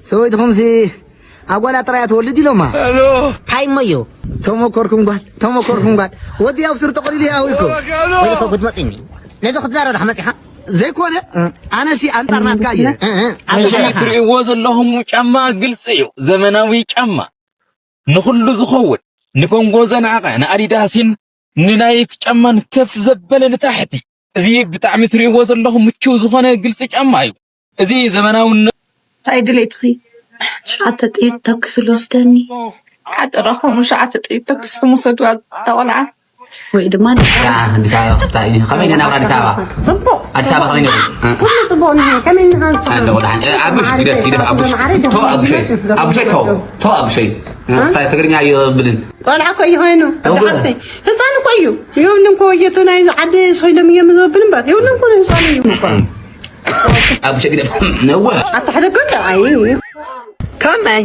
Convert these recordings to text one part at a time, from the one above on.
ሰበይትኹምሲ ኣጓላት ጥራይ እያ ትወልድ ኢሎማ። እንታይ እሞ እዩ? ተመኮርኩም ጓል፣ ተመኮርኩም ጓል። ወዲ ኣብ ስር ጠቕሊሉ ይኣዊ እኮ። ወይ እኮ ጉድ መፂኒ። ነዚ ክትዛረብ ዳሕ መፂኻ? ዘይኮነ፣ ኣነሲ ኣንጻር ናትካ እየ። እ፣ እ፣ ኣብ ኣንጻር ናትካ። ትርእይዎ ዘለኹም ጫማ ግልፂ እዩ። ዘመናዊ ጫማ። ንኹሉ ዝኸውን። ንኮንጎ ዘንዓቐ፣ ንኣዲዳስን ንናይክ ጫማን ከፍ ዘበለ ንታሕቲ። እዚ ብጣዕሚ ትርእይዎ ዘለኹም ምቹው ዝኾነ ግልፂ ጫማ እዩ። እዚ ዘመናውነት እንታይ ድሌትኺ? ሸዓተ ጥይት ተኩሱ ልወስደኒ። ሓደራኹም ሸዓተ ጥይት ተኩስኩም ውሰድዋ እታ ቆልዓ። ወይ ድማ ኣዲስ ኣበባ ክፍታ እዩ። ከመይ ናብራ ኣዲስ ኣበባ? ጽቡቕ። ኣዲስ ኣበባ ከመይ ነይሩ? እ። ኩሉ ጽቡቕ እንሄ። ከመይ እንሃን ኣለኹ ደሓን። እ፣ ኣቡሽ፣ ግደፍ፣ ግደፍ፣ ኣቡሽ። ተው፣ ኣቡሸይ። ኣቡሸይ፣ ተው። ተው፣ ኣቡሸይ። እ፣ ክስታይ ትግርኛ እዮ ብልን። ቆልዓ እኮ እዩ ኮይኑ፣ ተው፣ ኣታ ሓፍተይ። ህፃን እኮ እዩ። ይኸውልም እኮ እየቱ ናይ ዓዲ ሶይሎም እዮም ዘብል እምበር። ይኸውልም እኮ ህፃን እዩ። ኣቡሸይ፣ ግደፍ። ነዋ። ኣታ ሓደ እኮ እንደ ኣይ። ከመይ?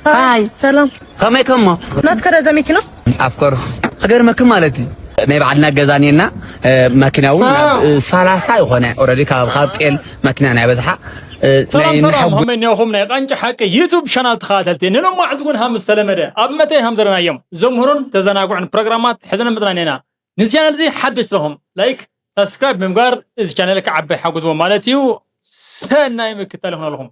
ሃይ። ሰላም። ከመይ ከሞ? ናትካ ዶ እዛ መኪና? ኣፍኮርስ። ክገርመኪ ማለት እዩ። ናይ ባዕልና ገዛ እኔና፣ እ፣ መኪና እውን ናብ፣ እ፣ ሰላሳ ይኾነ። ኦልሬዲ ካብ፣ ካብ ጤል መኪና ናይ በዝሓ፣ እ፣ ሰላም፣ ናይ ሰላም። ንሓጉ- ከመይ እኒኦኹም ናይ ቃንጫ ሓቂ ዩቱብ ቻናል ተኸታተልቲ? ንሎማዓልቲ እውን ሃም ዝተለመደ ኣብ መተይ ሃም ዘለናዮም ዘምህሩን ተዘናግዑን ፕሮግራማት ሒዝና መፅና እኒና። ንዚ ቻናል እዚ ሓደሽ ስለኹም ላይክ፣ ሳብስክራይብ ብምግባር እዚ ቻናል ክዓቢ ሓግዝዎ ማለት እዩ። ሰናይ ምክታል ይኹነልኹም።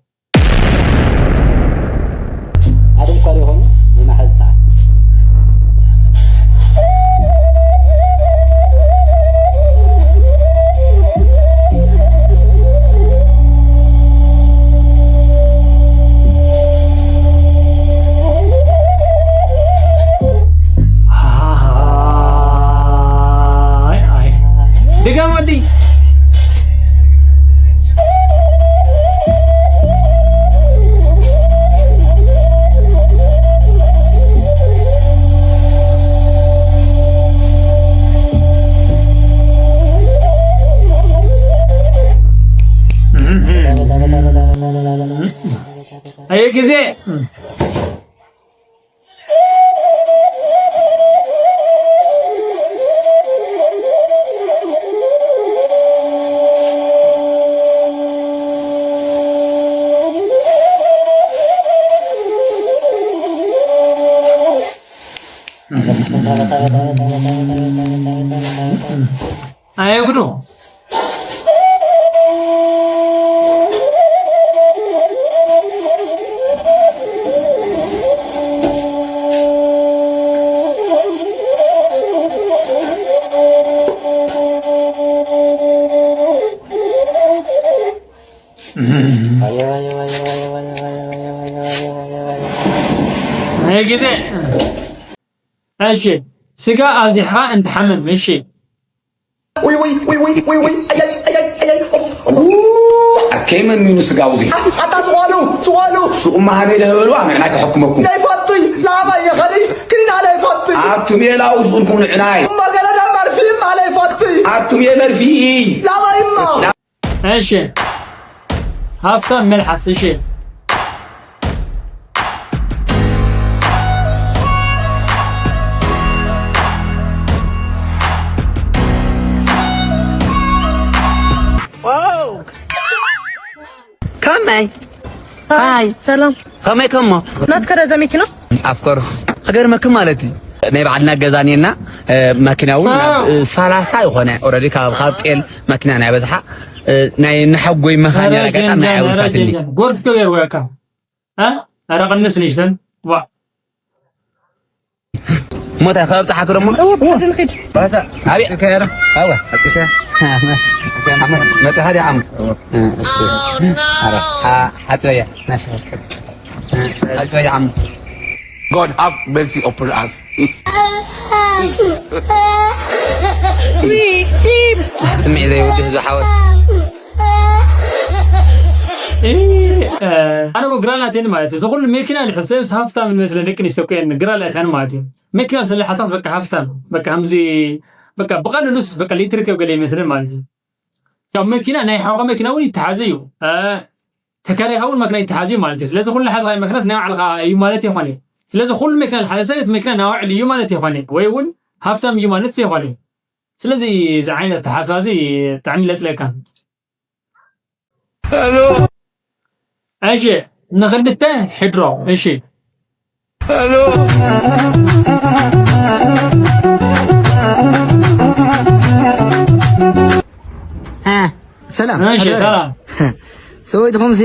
ኣደም ኳሪ ይኾኑ ዝናሐዝ ሰዓት። ኣይ፣ ኣይ። ድገም ወዲ። ኣየ ግዜ። ኣየ ጉዱ። ናይ ግዜ። እሺ፣ ስጋ ኣብዚሕኻ እንትሓምም፣ እሺ። ውይ፣ ውይ፣ ውይ፣ ውይ፣ ውይ፣ ውይ፣ ኣያይ፣ ኣያይ፣ ኣያይ፣ ኡፍ፣ ኡፍ። ኡ፣ ኣርከይ መን ሚኑ ስጋ ውዚ? ኣታ ስቕ በሉ፣ ስቕ በሉ። ሱቕ መሃበይ ለህበሉ ኣመዕና ክሕክመኩም። ለይፈትይ፣ ላባይ የኸሪ፣ ክኒና ለይፈትይ። ኣቱም የላው ዝብልኩም ንዕናይ። እሞ ገለዳ መርፊ እማ ለይፈትይ። ኣቱም የመርፊ። ላባይ እማ። እሺ፣ ሃፍታም መልሓስ፣ እሺ። ዋው! ከመይ? ሃይ። ሰላም። ከመይ ከሞ? ናትካ ዶ እዛ መኪና? ኣፍኮርስ። ክገርመኪ ማለት እዩ። ናይ ባዕልና ገዛ እኔና፣ እ፣ መኪና እውን ናብ፣ እ፣ ሰላሳ ይኾነ። ኦልሬዲ ካብ፣ ካብ ጤል መኪና ናይ በዝሓ፣ እ፣ ናይ ንሓጎይ መኻኒ ኧረ ኣጋጣሚ ናይ ጀንጃን፣ ኧረ ኣይወሳትኒ። ጀንጃን። ጎርፍ ገበርዎ እካ። እ? ኧረ ቅንስ ንእሽተን። ዋ። እሞ እንታይ ከብጽሓኪ ደሞ? እዎ፣ ብሓደ ንኺድ። ባታ፣ ኣቤት። ጽፈያ ዶ? ኣዋ፣ ኣጽፈያ። ኣሞ፣ መጽሓ ዲያ ኣሞ? እሺ። ኣረ፣ ኣ-፣ ኣጽፈያ። ናሽ። ኣጽፈያ ኣሞ። God have mercy upon us። ስምዒት ዘይውድእ ህዝቢ ሓወይ። እ፣ ኣነ እኮ ግራ ናተኒ ማለት እዩ። እዚ ኩሉ መኪና ንሕሰብስ ሃፍታም ንመስለን ደቂ ኣንስትዮ እኮ እየን ግራ ናተን ማለት እዩ። መኪና ስለ ሓሳብስ በቃ ሃፍታም፣ በቃ ከምዚ፣ በቃ ብቐሊሉስ በቃ ሊትር ከብ ገለ ይመስለን ማለት እዩ። ያው መኪና ናይ ሓውኻ መኪና እውን ይተሓዝ እዩ። እ፣ ተከራይኻ እውን መኪና ይተሓዝ እዩ ማለት እዩ። ስለዚ ኩሉ ሓዝኻ መኪናስ ናይ ባዕልኻ እዩ ማለት ይኾነ። ስለዚ ኩሉ መኪና ዝሓዘ ሰብ እቲ መኪና ናይ ባዕሉ እዩ ማለት ይኾነ። ወይ እውን ሃፍታም እዩ ማለት ይኾነ። ስለዚ እዚ ዓይነት ኣተሓሳስባ እዚ ብጣዕሚ ለጽለካ። ሄሎ። እሺ፣ ንኽልተ ሕድሮ። እሺ። እ፣ ሰላም። እሺ፣ ሰላም። ሰበይትኹምሲ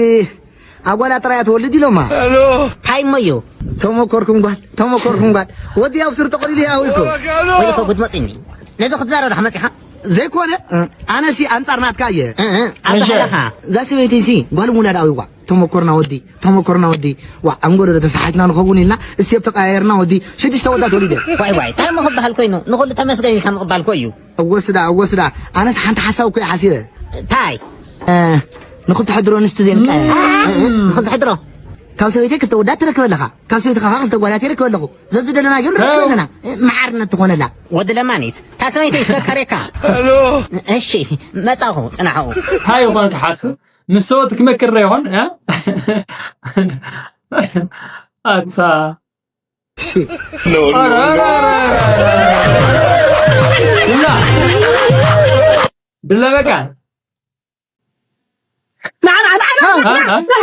ኣጓላ ጥራያ ትወልድ ኢሎማ። ታይ እሞ እዩ? ተመኮርኩም ጓል፣ ተመኮርኩም ጓል። ወዲ ኣብ ስር ተቆሊሉ ይኣውይኩም። ወይ እኮ ክትመፅኒ ነዚ ክትዛረብ ዳሕ መፂኻ? ዘይኮነ ኣነሲ ኣንጻር ናትካ እየ። እ፣ እ፣ ኣብ እሺ። ባህላኻ እዛ ሰበይቲሲ ጓል ሙላድ ኣውይዋ። ተመኮርና ወዲ፣ ተመኮርና ወዲ። ዋ፣ ኣንጎሎ ዶ ተሰሓትና ንኸውን ኢልና እስቴፕ ተቀያየርና ወዲ። ሽዱሽተ ወዳ ተወሊደ። ዋይ ዋይ ታይ እሞ ክበሃል ኮይኑ ንኹሉ ተመስገን ኢልካ ምቕባል እኮ እዩ። እወስዳ፣ እወስዳ። ኣነስ ሓንቲ ሓሳብ እኮ እየ ሓሲበ። ታይ እ፣ ንኽልተ ሕድሮ ኣንስቲ ዘይምቀያየር። ንኽልተ ሕድሮ ካብ ሰበይተይ ክልተ ወዳት ትረክበ ኣለኻ። ካብ ሰበይትኻ ኸዓ ክልተ ጓላት ይረክበ ኣለኹ። ዘዝደለናዮ ንረክበ ኣለና። መዓርነት ትኾነላ። ወዲ ለማኒት እታ ሰበይተይ ስከካሬካ። እሺ መጻኹ ጽናሑ። እንታይ ይኾን ክሓስብ ምስ ሰብኡት ክመክር ዶ ይኾን? እ? ኣታ እሺ ኧረ፣ ኧረ፣ ኧረ፣ ኧረ። እና ድለ በቃ ንዓና ንዓና እ?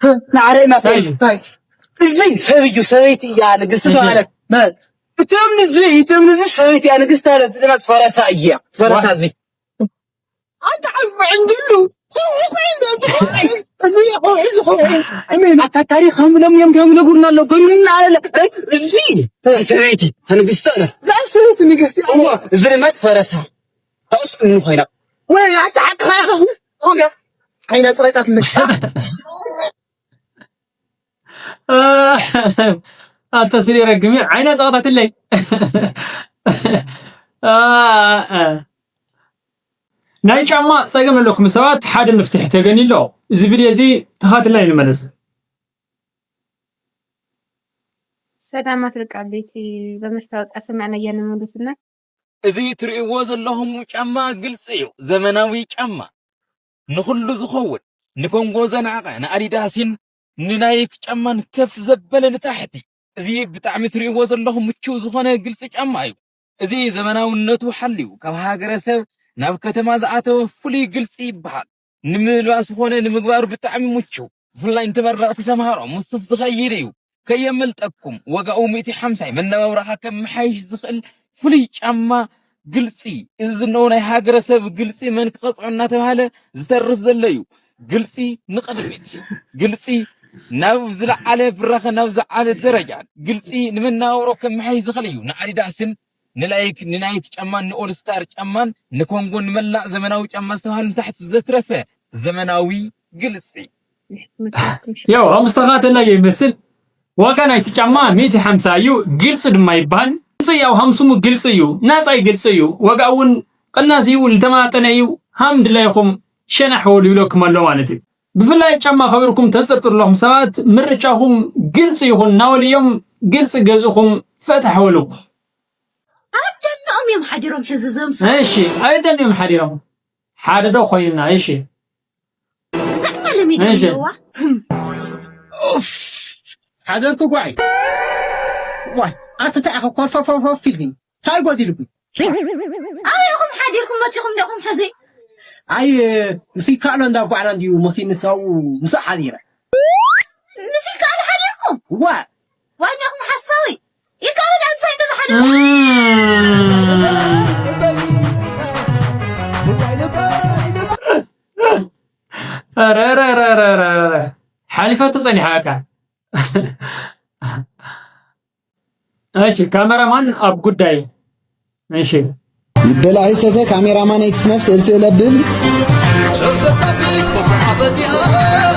እ? ንዓና ኢና ታይ? ታይ እዚ ሰብ እዩ ሰበይቲ እያ ንግስቲ እሺ። ማለት መ- እቶም ንዚ እቶም ንዚ ሰበይቲ እያ ንግስቲ ኣለ ድማ ፈረሳ እያ ፈረሳ እዚ ኣንተ ዓቢ ዕንድሉ እዚ ቆይ እዚ ቆይ እዚ ቆይ ኣሜን ኣታ ታሪኽ ከምሎም እዮም ከምነጉርና ኣሎ ገሩና ኣለ እዚ ሰበይቲ ንግስቲ ኣለ ዛ ሰበይቲ ንግስቲ እዋ እዚ ድማ ፈረሳ ታውስ እንኾይና ወይ ኣታ ሓቅኻ ኢኻ ኦጋ ዓይና ጽረቃት ልክ ኣታ ስሪ ረግሚ ዓይና ጸቕጣትለይ። አ፣ አ። ናይ ጫማ ጸገም ኣለኩም ሰባት ሓደ መፍትሒ ተገኒ ኣሎ። እዚ ቪድዮ እዚ ተኻትልና ይንመለስ። ሰላማት በቃ ቤቲ በመስታወቂያ ስምዕነያ ንምሉስና እዚ ትርእይዎ ዘለኹም ጫማ ግልፂ እዩ፣ ዘመናዊ ጫማ ንኹሉ ዝኸውን ንኮንጎ ዘንዓቐ ንኣዲዳስን ንናይክ ጫማን ከፍ ዘበለ ንታሕቲ። እዚ ብጣዕሚ ትርእይዎ ዘለኹም ምቹው ዝኾነ ግልፂ ጫማ እዩ። እዚ ዘመናውነቱ ሓልዩ ካብ ሃገረሰብ ናብ ከተማ ዝኣተወ ፍሉይ ግልፂ ይበሃል። ንምልባስ ኾነ ንምግባሩ ብጣዕሚ ምቹው፣ ብፍላይ ንተመረቕቲ ተምሃሮ ምስ ሱፍ ዝኸይድ እዩ። ከየመልጠኩም ዋጋኡ ሚእቲ ሓምሳ እዩ። መነባብሮኻ ከመሓይሽ ዝኽእል ፍሉይ ጫማ ግልፂ። እዚ ዝነው ናይ ሃገረሰብ ግልፂ መን ክቐፅዖ እናተባህለ ዝተርፍ ዘሎ እዩ። ግልፂ ንቕድሚት፣ ግልፂ ናብ ዝለዓለ ብራኸ ናብ ዝዓለ ደረጃ፣ ግልፂ ንመነባብሮ ከመሓይሽ ዝኽእል እዩ። ንኣዲዳስን ንላይክ ንናይክ ጫማን ንኦልስታር ጫማን ንኮንጎ ንመላእ ዘመናዊ ጫማ ዝተባህሉ ንታሕቲ ዘትረፈ ዘመናዊ ግልፂ። ያው ሃምስታኻተና ይመስል ዋጋ ናይቲ ጫማ ሚእቲ ሓምሳ እዩ። ግልፂ ድማ ይበሃል። ግልፂ ያው ሃምስሙ ግልፂ እዩ። ናፃይ ግልፂ እዩ። ዋጋ እውን ቅናስ እዩ። ዝተማጠነ እዩ። ሃም ድላይኹም ሸናሕ ወሉ ይብለኩም ኣሎ ማለት እዩ። ብፍላይ ጫማ ከብርኩም ተንፅርጥርለኹም ሰባት ምርጫኹም ግልፂ ይኹን እናበሉ እዮም። ግልፂ ገዝእኹም ፈታሕ ወሉ። ኣብ ደንኦም እዮም ሓዲሮም ሕዚ እዞም ሰብ እሺ ኣይደን እዮም ሓዲሮም ሓደ ዶ ኮይንና እሺ ብዛዕባ ለሚዶም እሺ። ኣለዋ ሓደርኩ ጓዓይ ዋይ ኣቲ እንታይ ኢኻ ኮፈፈፈፍ ኢልክኒ እንታይ ጎዲልኩ ኣበይኹም ሓዲርኩም መፂኹም ዲኹም ሕዚ ኣይ ምስ ይከኣሎ እንዳጓዕና እንድዩ መሲኒ ሰብኡ ምስ ሓዲረ ምስ ይከኣል ሓዲርኩም ዋ ዋኛኹም ሓሳዊ ይከኣል ዳ ምሳይ እንደዚ ሓዲርኩም ኧረ፣ ኧረ፣ ኧረ፣ ኧረ፣ ኧረ፣ ኧረ። ሓሊፋቶ ጸኒሓ በቃ። እሺ ካሜራማን ኣብ ጉዳይ እሺ ይበላዒ ሰተ ካሜራማን ኣይትስነፍ ስእል ስእል ኣብል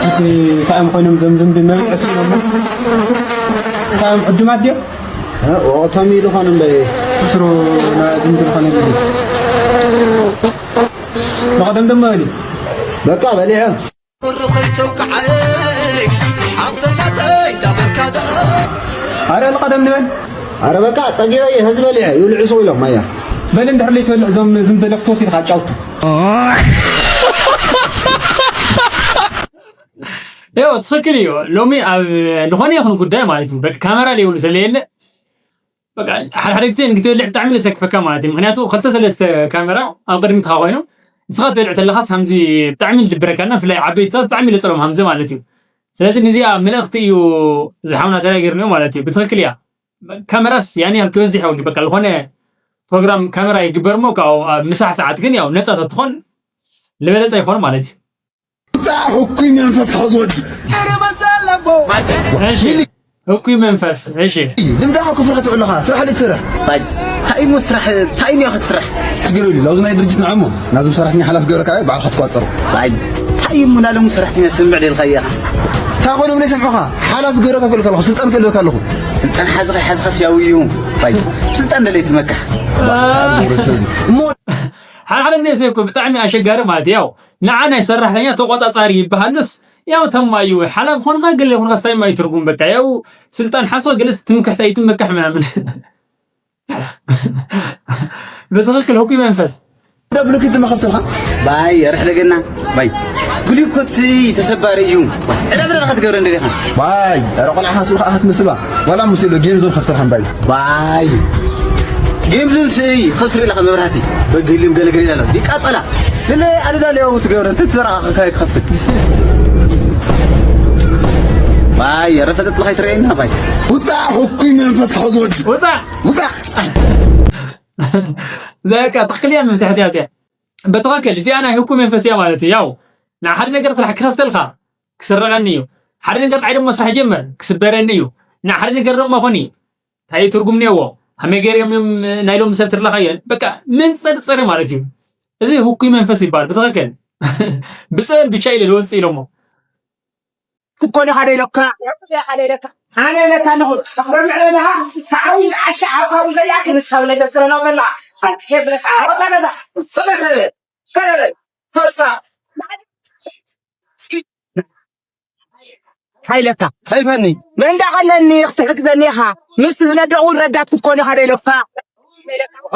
እንታይ እዮም ኮይኖም ዘምዘም ድመርዕስ እዮም እንታይ እዮም ዕዱማት ድዮም ወቕቶም ኢሉ ኾን እምበይ ስሩ ዝምድል ኾነ ግዜ ንቐደም ደሞ በሊ በቃ በሊዐ ኣረ ንቐደም ንበል ኣረ በቃ ጸጊበ እየ ህዝቢ በሊዐ ይብልዑ ሱቕ ኢሎም ኣያ በል እንድሕር ለይትበልዕ እዞም ዝምበለ ክትወስድ ኢኻ ጫውቱ ያው ትኽክል እዩ ሎሚ ኣብ ዝኾነ ይኹን ጉዳይ ማለት እዩ በቃ ካሜራ ለይብሉ ስለየለ በቃ ሓደ ሓደ ግዜ ንክትበልዕ ብጣዕሚ ለሰክፈካ ማለት እዩ ምክንያቱ ክልተ ሰለስተ ካሜራ ኣብ ቅድሚትካ ኮይኖም ንስኻ ትበልዕ ተለኻስ ሃምዚ ብጣዕሚ ልድብረካና ብፍላይ ዓበይቲ ሰባት ብጣዕሚ ለፀሎም ሃምዚ ማለት እዩ ስለዚ ንዚኣ ምልእኽቲ እዩ ዝሓውና ተናጊርኒዮ ማለት እዩ። ብትኽክል እያ። ካሜራስ ያን ያህል ክበዝሕ የብሉ። በቃ ዝኾነ ፕሮግራም ካሜራ ይግበር እሞ ካብኡ ኣብ ምሳሕ ሰዓት ግን ያው ነፃ ተትኾን ዝበለፀ ይኾን ማለት እዩ። ውፃእ ህኩይ መንፈስ ካብ ዝወዲ እሺ፣ ህኩይ መንፈስ። እሺ፣ ልምዳኻ ክፍሪ ክትብለኻ ስራሕ ልትስራሕ እንታይ እዩ ስራሕ እንታይ እዩ ክትስራሕ ትግርሉ ለውዚ ናይ ድርጅት ንዓሞ ናዙም ሰራሕተኛ ሓላፍ ገበረካ ባዕልካ ትቋፀሩ እንታይ እዩ ናሎም ሰራሕተኛ ስምዕ ደልካ እያ እንታይ ኮይኖም ናይ ሰምዑኻ ሓላፍ ገበረካ ክብል ከለኹ ስልጣን ክእልበካ ኣለኹ ስልጣን ሓዝኻ ሓዝኻስ ያው እዩ እንታይ ስልጣን ደለይ ትመካሕ እሞ ሓደ ሓደ እኒኦ ሰብ እኮ ብጣዕሚ ኣሸጋሪ ማለት እዩ። ያው ንዓ ናይ ሰራሕተኛ ተቆጻጻሪ ይበሃልስ ያው ተማ እዩ። ሓላፍ ኾንካ ገለ ኾንካ ስታይ ማይ ትርጉም በቃ ያው ስልጣን ሓሶ ገለስ ትምክሕታ ይትመካሕ ምናምን። ብትኽክል ህኩይ መንፈስ። ደብልኪ ድማ ከፍትልካ ባይ ርሕደገና ባይ ብሊኮት ተሰባሪ እዩ ዕዳ ብዳ ክትገብረ እንደዲኻ ባይ ኧረ ቆልዓ ሃስሉ ከዓ ክትምስል ባ ዋላ ሙሴሎ ጌም ዞን ከፍትልካ እምባይ ባይ ጌም ዞን ስእይ ኸስሪ ኢለኻ መብራህቲ በግህልም ገለገለ ኢላ ይቃጸላ ልለ ኣደዳ ሊያው ትገብረ እንተ ትዘረኻ ካይ ክኸፍት ባይ ኧረ ፈጠጥልኻ ይትረአየና ባይ ውፃእ ህኩይ መንፈስ ካብ ዝወዲ ውፃእ ውፃእ በቃ ትኽክል እያ መፍትሕት እያ እዚኣ። ብትኽክል እዚኣ ናይ ህኩ መንፈስ እያ ማለት እዩ። ያው ንሓደ ነገር ስራሕ ክኸፍተልካ ክስረቐኒ እዩ። ሓደ ነገር ንዓይ ደሞ ስራሕ ጀመር ክስበረኒ እዩ። ንሓደ ነገር ደሞ ኾኒ እንታይ ትርጉም እኒኦዎ? ከመይ ገይሮም እዮም ናይ ሎሚ ሰብ ትርለኻዮ? በቃ መንጸርጸሪ ማለት እዩ። እዚ ህኩይ መንፈስ ይበሃል ብትኽክል። ብጸበል ብቻ ኢለ ልወጽእ ኢሎሞ። ትኮኒ ሓደ ኢለካ ሓደ ኢለካ ኣነ ኢለካ ንኹ ተኽረምዕ ለለኻ ተዓዊ ዓሻ ዓባቡ ዘያ ክንሳብ ለይ ተስረና ዘላ ኣንተ ብለካ ኣወጣ ነዛ ፈለፈለ ፈለፈለ ፈርሳ እስኪ እንታይ ኢለካ ከይፈኒ መንዳ ከለኒ ክትሕግዘኒ ኢኻ ምስቲ ዝነደቑ ረዳት ክትኮኒ ሓደ ኢለካ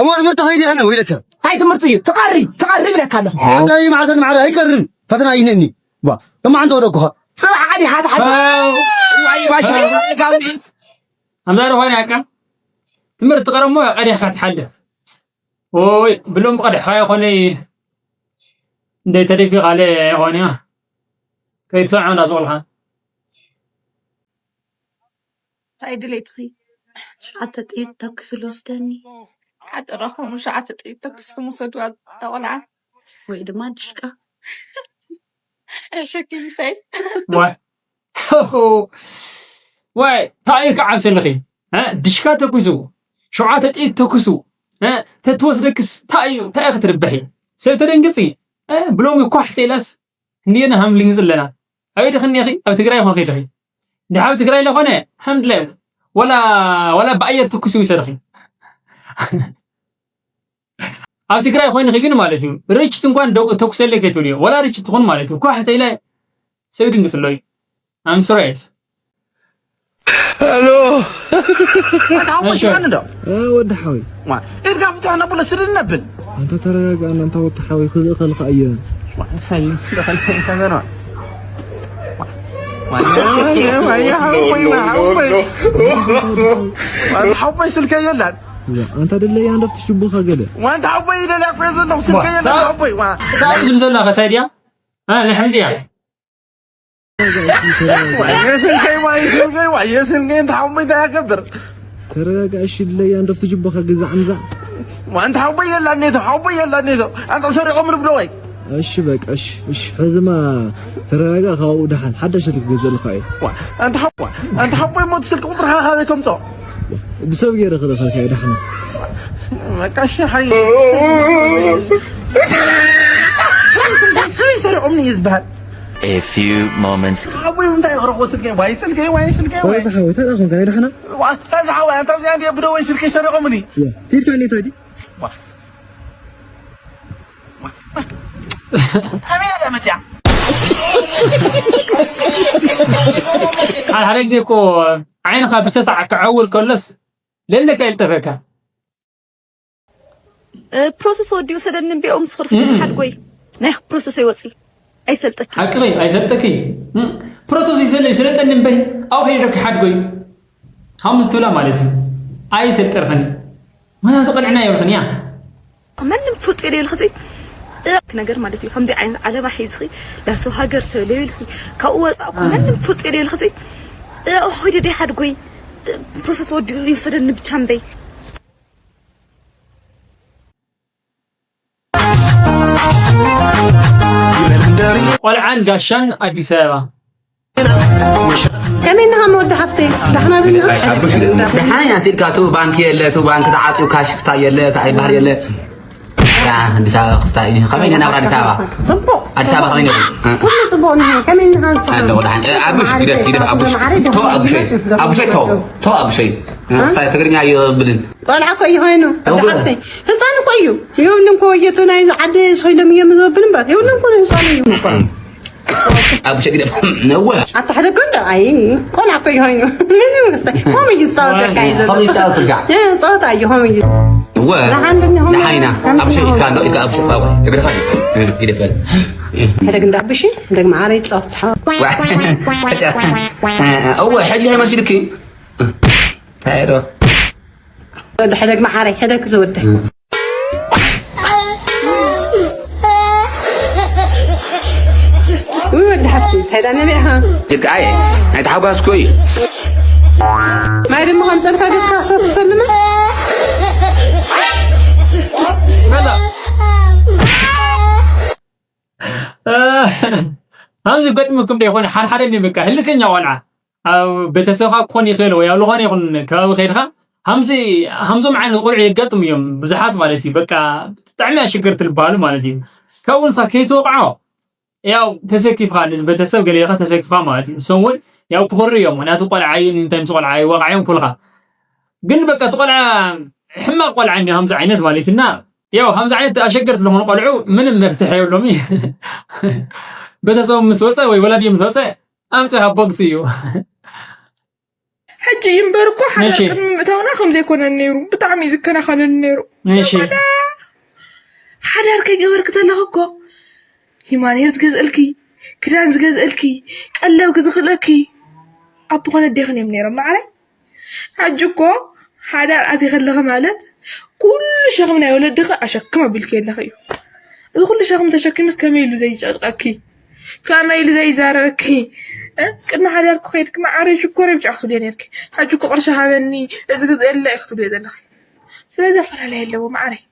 እሞ ትምህርቲ ከይዲ ኸነ ወይለከ እንታይ ትምህርቲ እዩ ትቐሪ ትቐሪ ብለካ ኣለኹ ሓካይ ማዕሰን ማዕረ ኣይቀርን ፈተና ይነኒ ዋ እማ ሓንቲ ወደኩኸ ጽባሕ ዓዲ ሓት ሓት ኣምዛ ዝኾነ ያቃ ትምህርቲ ቀረሞ ቀዲሕካ ትሓልፍ ኦይ ብሎም ቀዲሕካ ይኾነ እንደይ ተደፊ ቃለ ይኾነ ከይትሰምዖ እንዳዝቆልካ እንታይ ድሌትኺ? ሸዓተ ጥይት ተኩሱ ልወስደኒ። ሓደራኹም ሸዓተ ጥይት ተኩስኩም ውሰድዋ እታ ቆልዓ። ወይ ድማ ድሽቃ። ሸኪ ምሳይ። ዋይ ዋይ እንታይ እዩ ክዓብሰልኺ እ? ድሽካ ተኩሱ ሸውዓተ ጥይት ተኩሱ እ? ተትወስደክስ እንታይ እዩ እንታይ እዩ ክትርብሒ ሰብ ተደንግፂ እ? ብሎሚ ኳሕ ተኢላስ እንዲና ሃምሊንግፅ ኣለና ኣበይ ድኽኒ ኢኺ ኣብ ትግራይ ኾንኺ ድኺ እንዲ ኣብ ትግራይ ለኾነ ሓምድላይ ወላ ወላ ብኣየር ተኩሱ ይሰርኺ ኣብ ትግራይ ኮይንኺ ግን ማለት እዩ ርችት እንኳን ተኩሰለይ ከይትብልዮ ወላ ርችት ትኹን ማለት እዩ ኳሕ ተኢለ ሰብ ይድንግፅሎ እዩ I'm serious ሄሎ ኣታ ሓወይ እሺ። ስማዕኒ ዶ እ፣ ወዲ ሓወይ ዋ፣ ኢድካ ፍትሕ ነብሎ ስድድ ነብል ኣንታ ተረጋግኣና እንታ ወዲ ሓወይ ክልእኸልካ እየ ሓወይ ስልከ የላን እዛ፣ ኣንታ ድለያ እንደፍቲ ሽቡኻ ገለ ዋንታ ሓወይ ደልያ ኮየ ዘለኹ ስልከ የላን ሓወይ ዋ እንታይ እዩ ዝብል ዘሎ ከ እንታይ ድያ እ፣ ልሕም ድያ ዋየ ስልከይ ዋየ ስልከይ ዋየ ስልከይ እንተ ሓወይ እንታይ ያገብር ተረጋጋ እሺ ድለያ እንደፍቲ ሽቡኻ ግዛዕ ምዛዕ ዋንታ ሓወይ የላን ኔቶ ሓወይ የላን ኔቶ ኣንተ ሰሪቖም ንብሎ ወይ እሺ በቃ እሺ እሺ ሕዝማ ተረጋጋ ካብኡ ደሓን ሓዳሽ ስልኪ ገዘልካ እዩ ኣንተ ሓወይ ኣንተ ሓወይ ሞት ስልኪ ቁጥርካ ካበይ ከምጾ ብሰብ ገይረ ክልኸልካ እዩ ደሓን በቃ እሺ ሓይ ሰሪቖምኒ እዩ ዝበሃል A few moments ሓወይ እንታይ ይቕረቦ ስልከይ ዋይ ስልከይ ዋይ ስልከይ ዋይ ወዚ ሓወይ ተዳ ኮንካ ናይ ደሓና ዋ፣ እዚ ሓወይ ኣንታ ኣብዚኣ እንዲየ ብደወይ ስልከይ ሰሪቖምኒ ቲድካ ኔታ ዲ ከመይ ኢላ መፅያ ሓደ ሓደ ግዜ እኮ ዓይንኻ ብሰሳዕ ክዐውር ከሎስ ለለካ ይልጠፈካ ፕሮሰስ ወዲኡ ሰደኒ እምቢኦም ስኽር ክትብል ሓድጎይ ናይ ፕሮሰስ ኣይወፂ ኣይሰልጠኪ ሓቅኺ ኣይሰልጠኪ ፕሮሰስ ይሰለ ይሰለጠኒ እምበይ ኣብ ከይደ ክሓድጎይ ሃምዝ ትብላ ማለት እዩ ኣይሰልጠርኸኒ ምክንያቱ ቅንዕና የብልኽን እያ መንም ፍጡ ኢለ ኢልክሲ እቲ ነገር ማለት እዩ። ከምዚ ዓይነት ዓለማ ሒዝኺ ናብ ሰብ ሃገር ሰብ ለቢልኪ ካብኡ ወፃእ እኮ ማንም ክፈልጦ የለ ኢልክሲ ሆይደ ደይ ሓድጎይ ፕሮሰስ ወዲኡ ይውሰደኒ ብቻ እምበይ። ቆልዓን ጋሻን ኣዲስ ኣበባ። ከመይ እንዲኻ መወዲ ሓፍተይ? ዳሕና ድና? ደሓን ኢና ሲልካ፣ እቲ ባንክ የለ፣ እቲ ባንክ ተዓፅዩ፣ ካሽ ክስታይ የለ፣ እቲ ኣይበሃል የለ። ያ፣ ኣዲስ ኣበባ ክስታይ እዩ። ከመይ ነናብራ ኣዲስ ኣበባ? ፅቡቕ። ኣዲስ ኣበባ ከመይ ነይሩ? ኩሉ ፅቡቕ እንዲኻ። ከመይ እንዲኻ ንስኻ? ኣለኹ ደሓን። እ፣ ኣቡሽ፣ ግደፍ፣ ግደፍ፣ ኣቡሽ። ተው፣ ኣቡሸይ። ኣቡሸይ፣ ተው። ተው፣ ኣቡሸይ። እ፣ ክስታይ ትግርኛ የብልን። ቆልዓ እኮ እዩ ኮይኑ። ወዲ ሓፍተይ። ህፃን እኮ እዩ። ይኸውልም እኮ እየቱ ናይ ዓዲ ሰይዶም እዮም ዘብል እምበር። ይኸውልም እኮ ህፃን እዩ። ኣቡሸይ፣ ግደፍ። ነወ። ኣታ ሕደጎ እንዶ? ኣይ፣ ቆልዓ እኮ እዩ ኮይኑ። ምንም ክስታይ። ከምኡ እዩ ዝፃወተካ እዩ ዘሎ። ከምኡ ይፃወት ብቻ። እ፣ ፀወታ እዩ፣ ከምኡ እዩ። እወ። ደሓን ድኒ፣ ከምኡ ደሓን ኢና። ከምኡ ኣቡሸይ፣ እዩ። ኢድካ ኣሎ፣ ኢድካ ኣቡሸይ፣ ፋወ። እግርኻ እዩ። እ፣ ይደፈል። ሕደግ እንዳ ኣቡሽ፣ ሕደግ መዓረይ ይፃወት ዝሓወ። ዋ። እወ፣ ሕጂ ሃይ መሲልኪ። እንታይ ዶ? ወዲ ሕደግ መዓረይ፣ ሕደግ ዝወደ። ውይ፣ ወዲ ሓፍቲ፣ እንታይ ዳ ነቢዕኻ? ጅግኣየ፣ ናይ ተሓጓስኩ እዩ። ማይ ድማ ከምፀልካ ገዝካ ክትሰልመ? በላ። እ፣ ከምዚ ገጥምኩም ዶ ይኾን? ሓድሓደ እንዲ በቃ ህልከኛ ቆልዓ ኣብ ቤተሰብካ ክኾን ይኽእል ወይ ኣብ ዝኾነ ይኹን ከባቢ ከይድካ ከምዚ፣ ከምዞም ዓይነት ቆልዑ የጋጥሙ እዮም ብዙሓት ማለት እዩ። በቃ ብጣዕሚ ኣሸገርቲ ዝበሃሉ ማለት እዩ። ካብኡ ንስኻ ከይትወቕዖ ያው ተሰኪፍካ፣ ነዚ ቤተሰብ ገለ ኢኻ ተሰኪፍካ ማለት እዩ። ንሶም እውን ያው ክኾርዩ እዮም። ምኽንያቱ ቆልዓ እዩ፣ ንምንታይ ምስ ቆልዓ ይወቕዓ እዮም ክብሉኻ። ግን በቃ እቲ ቆልዓ ሕማቕ ቆልዓ እኒኦ፣ ከምዚ ዓይነት ማለት እዩ። እና ያው ከምዚ ዓይነት ኣሸገርቲ ዝኾኑ ቆልዑ ምንም መፍትሒ የብሎም እዩ። ቤተሰቦም ምስ ወፀ ወይ ወላዲኦም ምስ ወፀ ኣምፅኻ ቦክስ እዩ። ሕጂ እዩ እምበር እኮ ሓዳር እሺ። ቅድሚ ምእታውና ከምዘይኮነን ነይሩ። ብጣዕሚ እዩ ዝከናኸነኒ ነይሩ። እሺ። ሓዳር ከይገበርኪ ተለኺ እኮ ሂማኔር ዝገዝእልኪ፣ ክዳን ዝገዝእልኪ፣ ቀለብ ክዝኽለኪ ኣቦ ኮነ ኣዴኽን እዮም ነይሮም ማዕረ። ሕጂ እኮ ሓዳር ኣትዪ ከለኺ ማለት ኩሉ ሸኽሚ ናይ ወለድኺ ኣሸክም ኣቢልኪ ኣለኺ እዩ። እዚ ኩሉ ሸኽሚ ተሸኪምስ ከመይ ኢሉ ዘይጨንቀኪ? ከመይ ኢሉ ዘይዛረበኪ? እ? ቅድሚ ሓዳር እኮ ከይድኪ መዓረይ ሽኮረይ ብቻ ክትብልዮ ነይርኪ። ሕጂ እኮ ቅርሺ ሃበኒ፣ እዚ ግዝኤለይ ኢኺ ክትብልዮ ዘለኺ። ስለዚ ኣፈላላይ ኣለዎ መዓረይ።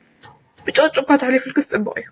ብጨጭ እኳ ተሕሊፉልክስ ፅቡቕ እዩ።